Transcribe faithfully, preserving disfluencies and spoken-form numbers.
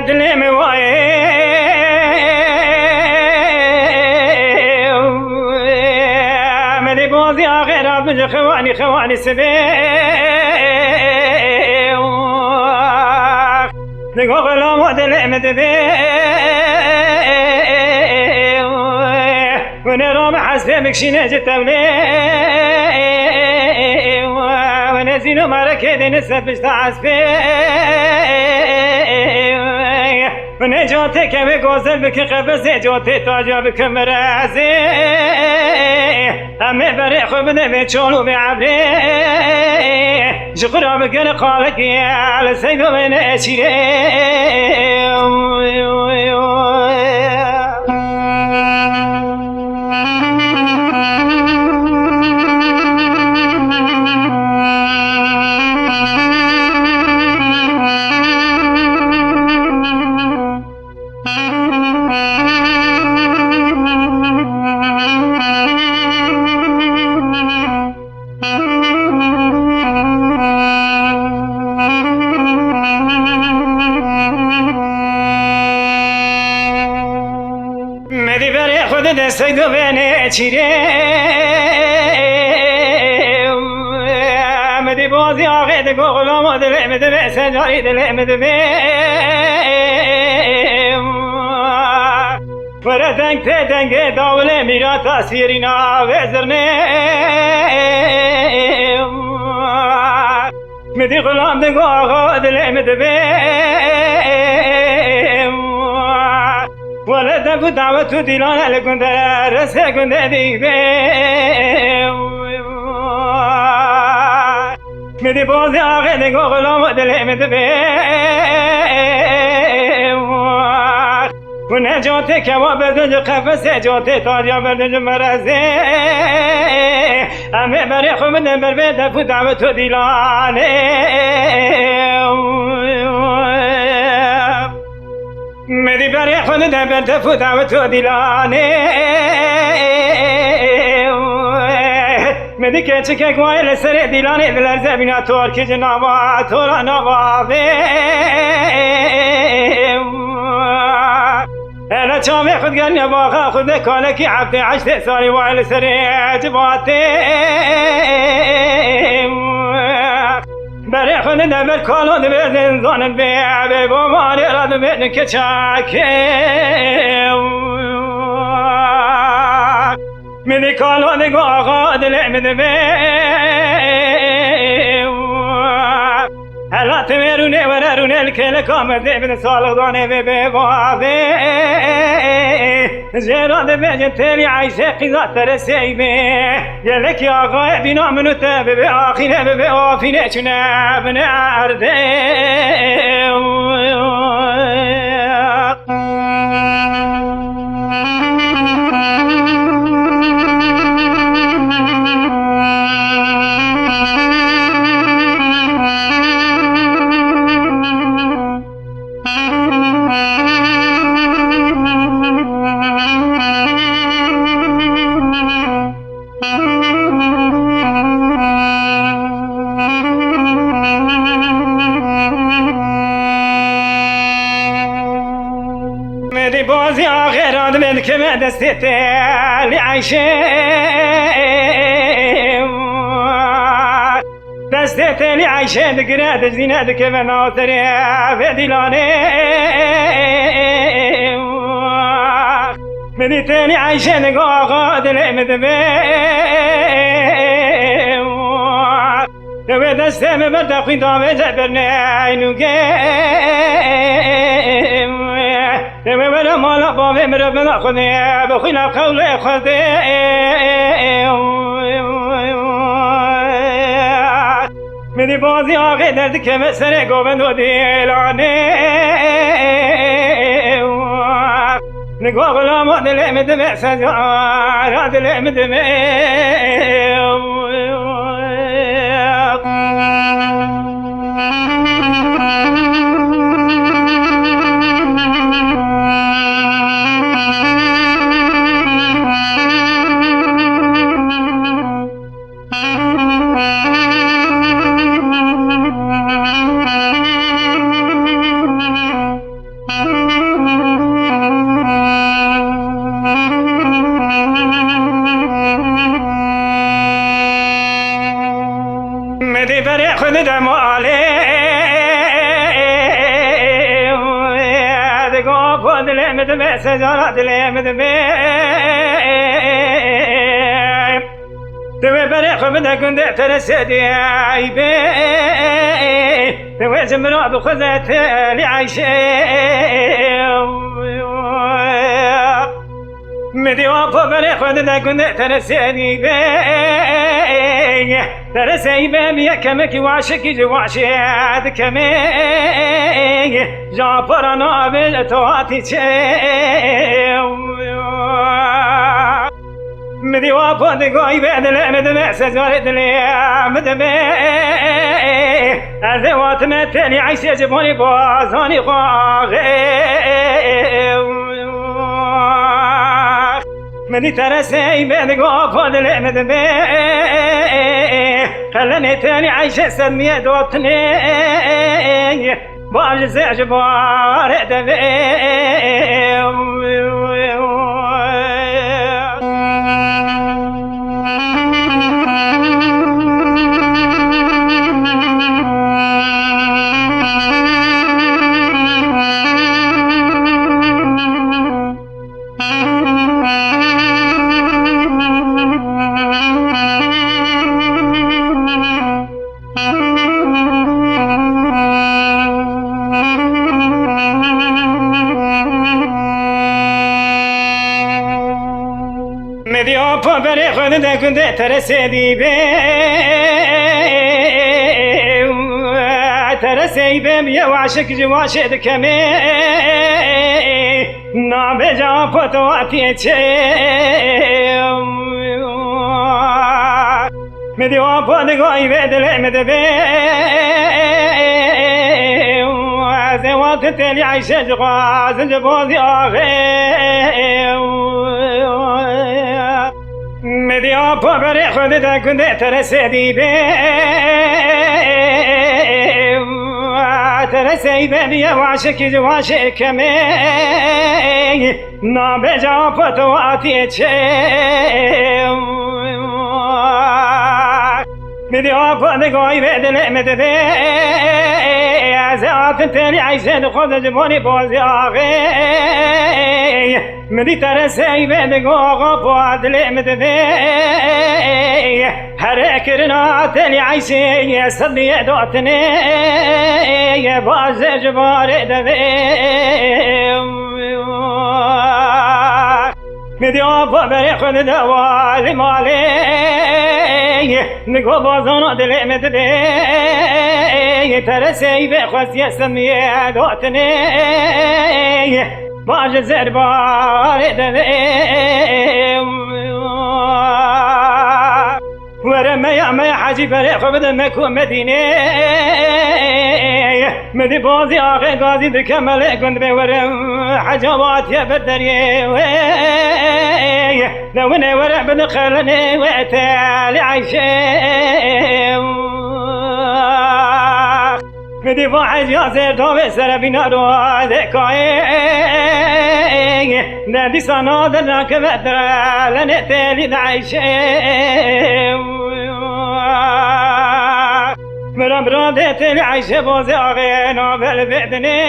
Dilê min wayê, me dê bazî axêra bin ji xewanî, xewanî sibê. Digo xulamo dilê min dibê. Wene rame hespê bikşîne ji tevlê. Wene zîno merekê dêne ser pişta hespê. Wene cotê kevê gozel bike qefesê, cotê taca bike merezê. Em ê berê xwe bide vê çol û vê ebrê. Ji xwe re bigere qalekê li seydo wene çîrê. Me dî berê xwe di destê dubê nêçîrê. Me dî bazî axê digo xulamo dilê min dibê, secarî dilê min dibê. Were deng tê dengê dawilê mîra tasîrî navê zirnê. Min dî xulam digo axa dilê min dibê. Wele dev û dawet û dîlane li gundê resê gundê dî bê. Min dî bazî axê digo xulam dilê min dibê. Hûn ne cotê kewa berdin ji qefesê, cotê tariya berdin ji merezê. Em ê berê xwe bidin ber vê def û dawet û dîlanê. Me dî berê xwe dide ber def û dawet û dîlanê. Me dî keçikek wayê li serê dîlanê dilerze bîna torkî ji nava tora nava vê. Hele çavê xwe digerîne baxa xwe de kalekî heftê heştê salî wayê li serê civatê. Berê xwe dide ber kalo dibêjin zanin bê, bê bamarê re dibêjin keçakê. Min dî kalo digo axa dilê min dibê. Hela ti wê rûnê were rûnê li kêleka me dê bide salixdanê bê bê bavê. Jê re dibêjin têlî Eyşê qîza tereseyî bê. Gelekî axayê bîna min û te bibe, axîne bibe, afîne çûne binê erdê. Merî bazî axêra dibê dikeve destê têlî Eyşê. Destê têlî Eyşê digire, dizdîne dikeve nav serê vê dîlanê. Min dî têlî Eyşê digo axa dilê min dibê. Wê destê min berde xwîn davêje bernê eynûgê. Wê were mala bavê min re bina xwedê, bixwîne qewlê xwedê. Min dî bazî axê derdikeve serê govendo dîlanê. Li go xulamo dilê min dibe, sezara dilê min dibe. Xwe dilê min dibe, sezara dilê min dibe. Divê berê xwe bide gundê teresê diyê bê. Divê ji min re bixweze telî eyşê. Min dî wa xwe berê xwe dide gundê teresê diyê bê. Teresê bê mi yekemekî waşikî ji waşê dikemê. Japara nabê to hatî çê. Min dî wa xwe digoyî bê dilê min dibe, sezarê dilê min dibe. Ez ê watime telî eyşê ji bonî bazanî xwe axê. Min dî teresê bê digo xwe dilê min dibe. Qelemê telî eyşê sedmiyê dotinê. Bal ji zê ji barê devê. Medya pa berê xwe dide gundê teresê dî bê. Teresê bê mi ye waşik ji waşê dikemê. Nabêja pot watiyê çê. Min dî wan xwe digoyî vê dilê min dibê. Ez ê wan tu têlî eyşê ji xwazin ji bozî axê. Min dî wan xwe berê xwe dide gundê teresê dî bê. Teresê bê bîye waşikî ji waşê kemê. Nabêja pot watiyê çê. Min dî pot digoyî vê dilê min dibê. Ez ê hatin têlî eyşê dixwazim ji bonî bozî axê. Min dî teresê bê digo axa po dilê min dibê. Here kirina têlî eyşê sedmiyê dotinê. Bajê ji barê devê. Min dî ava berê xwe dide walê malê. Nigo bazana dilê min dibê. Teresê bê xwestiye sedmiyê dotinê. Bajê ji barê devê. Were meya me ya hecî berê xwe bide Mekû Medînê. Min dî bozî axê gazî dike melê gund bê were heca watiye ber deriyê wê. Ne winê were bide xelenê wê telî eyşê. Min dî va heciya zêr davê sere bîna ro dekayê. Ne dîsa nadir nakeve lenê telî de eyşê. Mira mira de telî eyşê bozê axê navel bedinê.